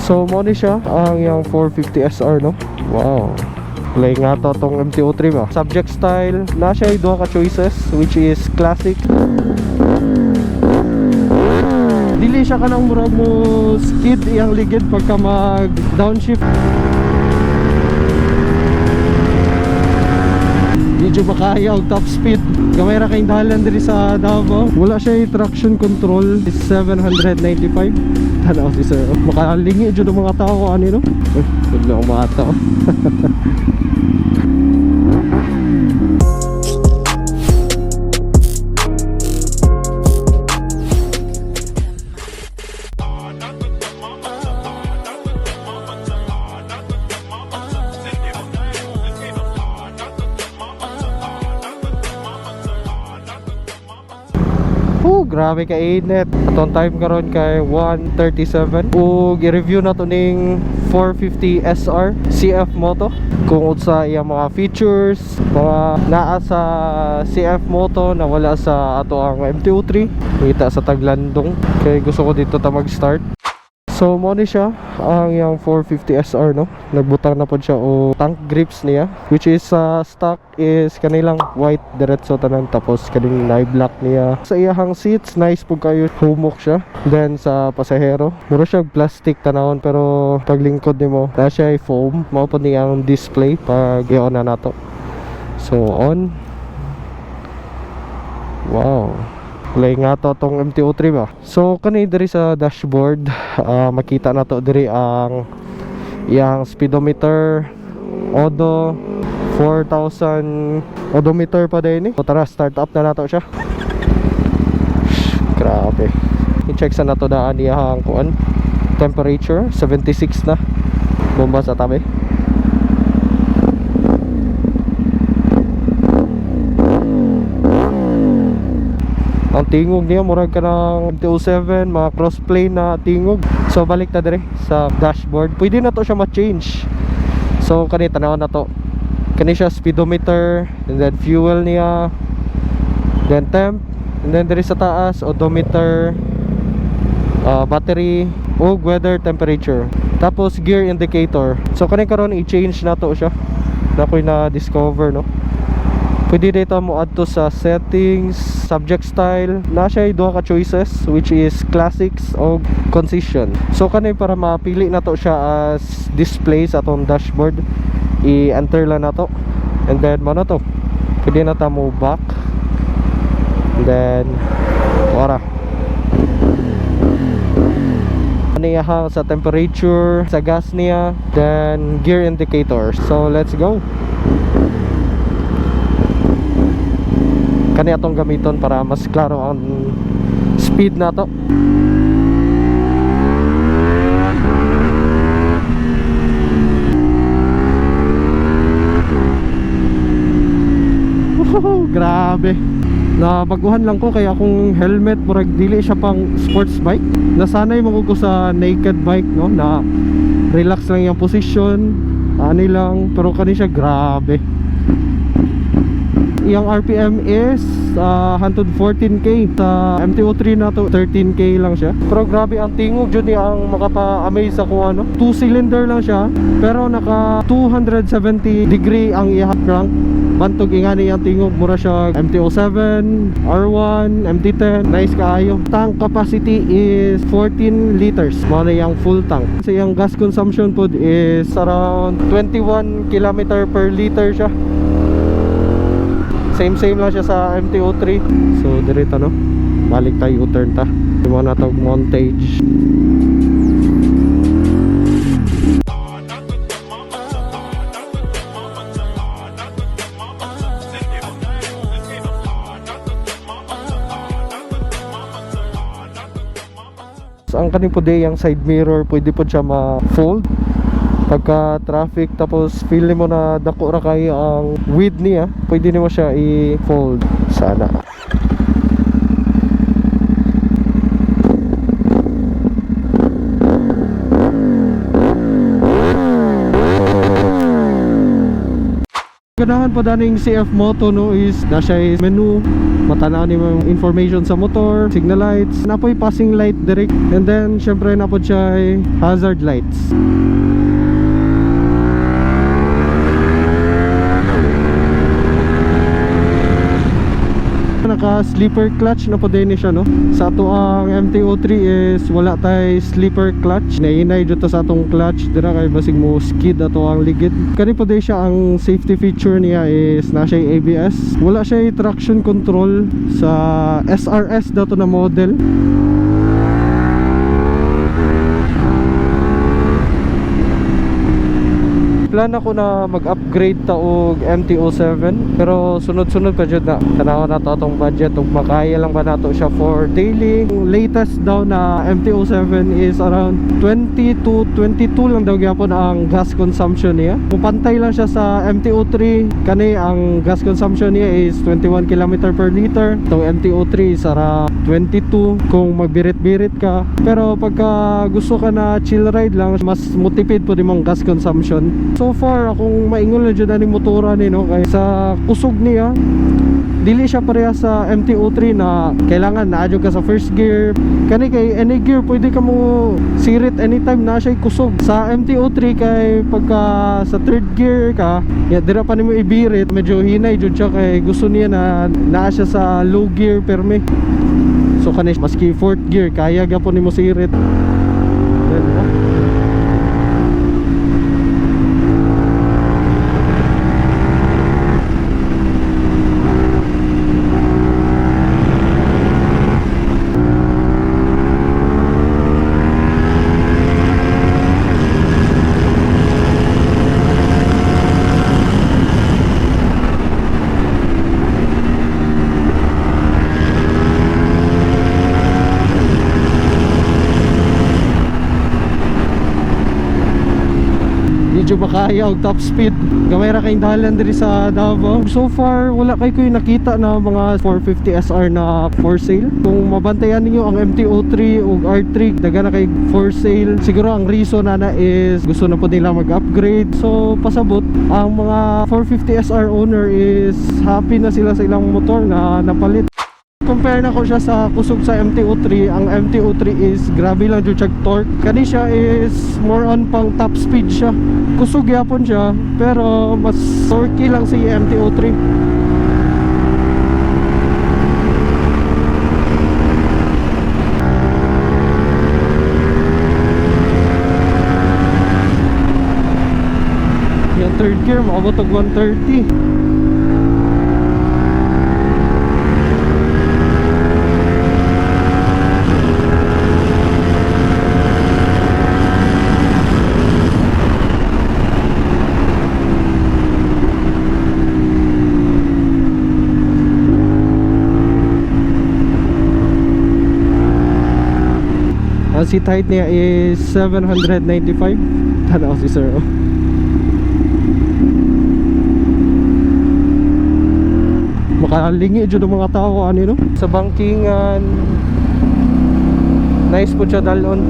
So mo ni siya ang iyang 450 SR, no. Wow. Play nga to tong MT-03 ba. Subject style, na siya duha ka choices, which is classic. Dili siya kanang murag mo skid iyang ligid pagka mag downshift. Medyo makaya og top speed. Gamay ra kayong dalan diri sa Davao. Wala siya traction control. Is 795. Tanaw si sir. Makalingi jud ang mga tao ani, no. Uy, wala akong mga tao. Oh, grabe ka init. Atong time karon kay 1:37. Ug i-review na to ning 450 SR CF Moto. Kung unsa iyang mga features, mga naa sa CF Moto na wala sa ato ang MT-03. Kita sa Taglandong. Kay gusto ko dito ta mag-start. So mo ni siya ang iyang 450 SR, no. Nagbutang na pod siya o tank grips niya, which is sa stock is kanilang white diretso tanan, tapos kaning na black niya. Sa iyahang seats, nice pud kayo, humok siya. Then sa pasahero, mura siya og plastic tanawon, pero paglingkod nimo na siya ay foam. Mao pod niya ang display pag i-on na nato. So on. Wow. Kulay nga to tong MT-03 ba. So kani diri sa dashboard, makita na to diri ang iyang speedometer, odo, 4,000 odometer pa din eh. So tara, start up na nato siya. Grabe. I-check sa nato daan iyang kuan temperature, 76 na. Bomba sa tabi. Ang tingog niya murag ka ng MT-07, mga crossplane na tingog. So balik ta dire sa dashboard. Pwede na to siya ma-change. So kani tan-awon na to. Kani siya speedometer, and then fuel niya, then temp, and then dire sa taas odometer, battery ug weather temperature. Tapos gear indicator. So kani karon i-change na to siya. Na ko'y na discover, no. Pwede dito mo add to sa settings, subject style. Na siya duha ka choices, which is classics o concision. So kani para mapili na to siya as display sa atong dashboard, i-enter lang na to. And then mo na to. Pwede na ta mo back. And then ora. Niya sa temperature, sa gas niya, then gear indicator. So let's go. Kani atong gamiton para mas klaro ang speed na to. Woohoo, grabe. Nabaguhan lang ko kaya akong helmet murag dili siya pang sports bike. Nasanay mo ko sa naked bike, no, na relax lang yung position, ani lang, pero kani siya grabe. Iyang RPM is 114K. Sa MT-03 na to 13K lang siya. Pero grabe ang tingog jud niya, ang makapa-amaze ako ano. 2 cylinder lang siya pero naka 270 degree ang iyang crank. Bantog ingani ang tingog, mura siya MT-07, R1, MT-10. Nice kaayo. Tank capacity is 14 liters. Mao na iyang full tank. Sa iyang gas consumption pod is around 21 km per liter siya. Same same lang siya sa MT-03. So direta, no. Balik tayo, U-turn ta. Yung mga natawag montage. So, ang kaning po ang side mirror, pwede po siya ma-fold pagka traffic, tapos feel mo na dako ra kayo ang width niya, pwede nimo siya i-fold sana. Ganahan pa daning CF Moto, no, is na siya menu, matanaw nimo yung information sa motor, signal lights, napoy passing light direct, and then syempre napod siya hazard lights. Naka slipper clutch na po din siya, no. Sa ato ang MT-03 is wala tay slipper clutch. Nainay dito sa atong clutch dira kay basig mo skid ato ang ligid. Kani po din siya, ang safety feature niya is na siya ABS. Wala siya traction control sa SRS dato na model. Plan ako na mag-upgrade ta og MT-07, pero sunod-sunod pa jud na. Tanaw na to atong budget ug makaya lang ba nato siya for daily. Ang latest daw na MT-07 is around 20 to 22 lang daw gyapon ang gas consumption niya. Kung pantay lang siya sa MT-03, kani ang gas consumption niya is 21 km per liter. Itong MT-03 is around 22 kung magbirit-birit ka. Pero pagka gusto ka na chill ride lang, mas mutipid po din mong gas consumption. So far, akong maingon lang dyan aning motora ni, no, kay sa kusog niya, dili siya pareha sa MT-03 na kailangan naadyo ka sa first gear. Kani kay any gear pwede ka mo sirit anytime na siya kusog. Sa MT-03 kay pagka sa third gear ka ya, dira pa nimo ibirit, medyo hinay jud siya kay gusto niya na naa siya sa low gear perme. So kani maski fourth gear kaya gyapon nimo sirit. Then, oh. Medyo makaya og top speed. Gamay ra kay dalan diri sa Davao. So far wala kay koy nakita na mga 450 SR na for sale. Kung mabantayan ninyo ang MT-03 ug R3, daga na kay for sale. Siguro ang reason na na is gusto na po nila mag-upgrade. So pasabot ang mga 450 SR owner is happy na sila sa ilang motor na napalit. Compare na ko siya sa kusog sa MT-03. Ang MT-03 is grabe lang jud siya torque. Kani siya is more on pang top speed siya. Kusog gyapon siya, pero mas torquey lang si MT-03. Yung third gear maabot og 130. Ang seat height niya is 795. Tanaw si sir, oh. Makalingi jud ang mga tao ani, no. Sa bangkingan, nice po siya dalon.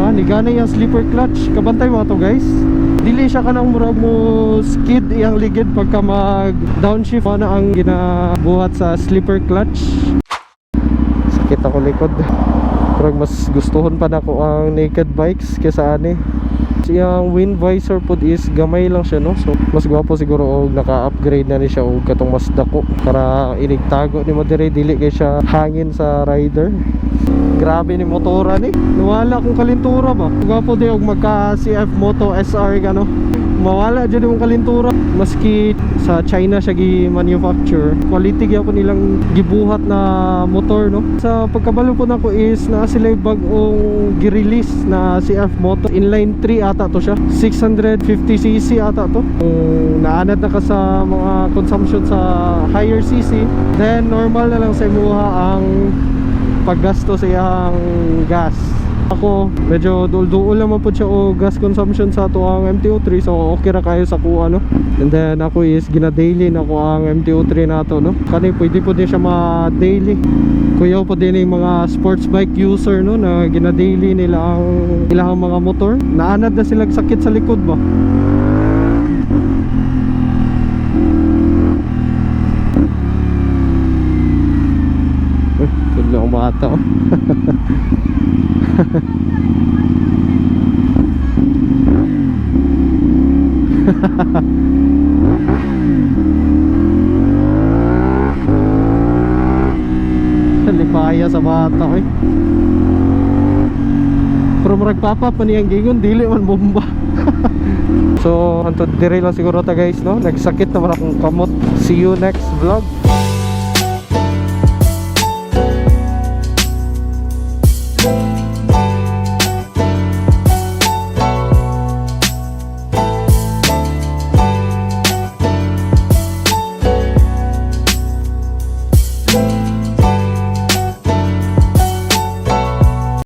Ah, ni gana yung slipper clutch. Kabantay mo to, guys. Dili siya kanang murag mo skid iyang ligid pagka mag downshift. Ano ang ginabuhat sa slipper clutch? Sakit ako likod. Murag mas gustuhon pa nako ang naked bikes kaysa ani. Iyang wind visor pod is gamay lang siya, no. So mas gwapo siguro og naka-upgrade na ni siya og katong mas dako para inigtago nimo dire, dili kay siya hangin sa rider. Grabe ni motora ni. Nawala kong kalintura ba. Gwapo di og magka CF Moto SR ka, no. Mawala jud imong kalintura. Maski sa China siya gi-manufacture, quality gyapon nilang gibuhat na motor, no. Sa pagkabalo po nako is naa sila bag-ong gi-release na CF Moto inline 3 ata to siya. 650cc ata to. Kung naanad na ka sa mga consumption sa higher cc, then normal na lang sa imuha ang paggasto sa iyang gas. Ako, medyo duol-duol naman po siya o gas consumption sa ato ang MT-03, so okay ra kayo sa kuha, no? And then ako is gina-daily na ko ang MT-03 nato, no? Kani pwede po din siya ma-daily. Kuyaw po din yung mga sports bike user, no, na gina-daily nila ang ilang mga motor. Naanad na silang sakit sa likod ba? Eh, tudlo ang bata, oh. Lipaya sa bata, eh. Pero murag papa pa niyang gingon, dili man bomba. So, hantod dire lang siguro ta, guys, no? Nagsakit naman akong kamot. See you next vlog.